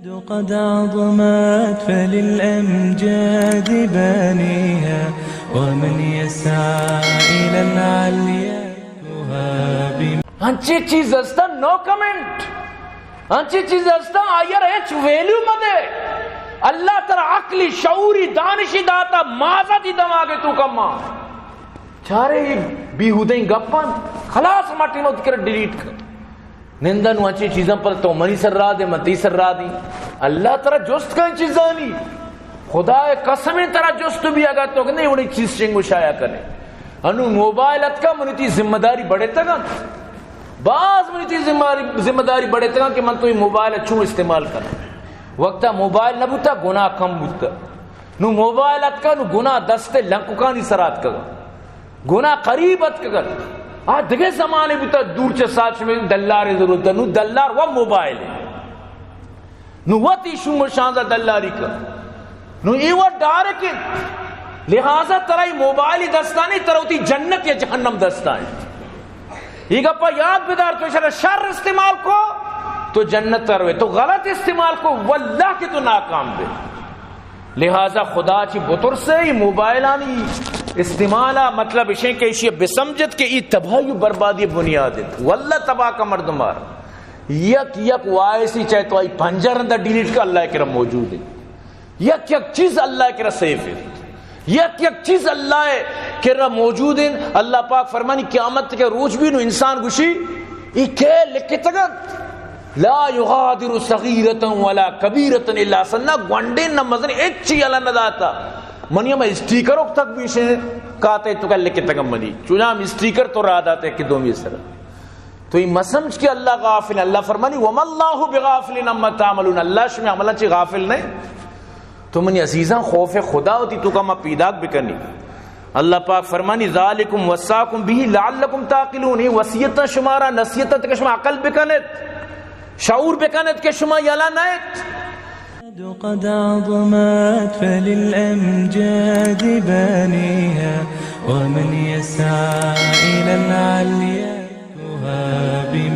قد عظمت فللأمجاد بانيها، ومن يسعى إلى العليا يهاب. انچیں چیز ہستاں، نو کمنٹ. انچیں چیز ہستاں، آئی ءَ را ہچ ویلیو مہ دے. اللہ ترا عقلی، شعوری، دانشی داتا، مازا تی دماغ ءِ توکا مان. چارے اے بیہودیں گپاں، خلاص، ما ٹیم وتی کرا ڈیلیٹ کن. نندا نوں انچیں چیزاں پر تو منی سر را دے، من تی سر را دی. اللہ ترا جست کن چیزانی. خدا ءِ قسم، ترا جست بی اگاں تو کہ نہیں وڑی چیز شنگ و شایا کنے. انوں موبائل اتکا، منی تی ذمہ داری بڑھتگ انت. باز منی تی ذمہ داری، ذمہ داری بڑھتگ انت کہ من تو اے موبائل ءَ چوں استعمال کناں. وقتا موبائل نہ بوتا، گناہ کم بوتا. نوں موبائل اتکا، نوں گناہ دست ءِ لنککانی سرا اتکگ. گناہ قریب اتکگ ات. آ دگہ زمانے بوتا، دور چہ ساچ میں دلار ءِ ضرورت. نوں دلار و موبائل. نوں وت ایشوں شانزا دلاری کن. نوں اے وت ڈائریکٹ انت. لہذا ترا اے موبائل دستانی، ترا وتی جنت یا جہنم دستانی. اے گپا یاد بدار، تو شر، شر استعمال کو تو جنت تروے، تو غلط استعمال کو واللہ کہ تو ناکام بے. لہذا خدا چی بترسے، اے موبائلانی استعمالا مطلب اشیں کہ اشی بسمجھت کہ اے تباہی و بربادی بنیاد انت. واللہ تباہ کا مردم آر. یک یک وائسی چاہے تو آئی پنجر اندر ڈیلیٹ کر، اللہ کرا موجود ہے. یک یک چیز اللہ کرا سیف ہے. یک یک چیز اللہ کرا موجود ہے. اللہ پاک فرمانی قیامت کے روچ بی نوں انسان گشی، اے کے لکھتگ انت؟ لا یغادر صغیرة ولا کبیرة الا احصاها. نہ گونڈیں نہ مزنیں، ہچی یلہ نہ داتا. منی ہم اسٹیکر تک بیشیں کاتے توکا لکھتگ منی. چوناہا ہم اسٹیکر تو را داتے کہ دومی سر. تو اے مسمجھ کہ اللہ غافل. اللہ فرمانی، وما اللہ بغافل عما تعملون. اللہ شمے عملاں چی غافل نہیں. تو منی عزیزاں، خوف خدا وتی توکا ما پیداک بکنی. اللہ پاک فرمانی، ذالکم وصاکم بہ لعلکم تعقلون. اے وصیتاں شمارا نصیحت انت کہ شما عقل بکنت، شعور بکنت کہ شما یلہ نئیت. قد عظمت فللأمجاد بانيها، ومن يسعى إلى العليا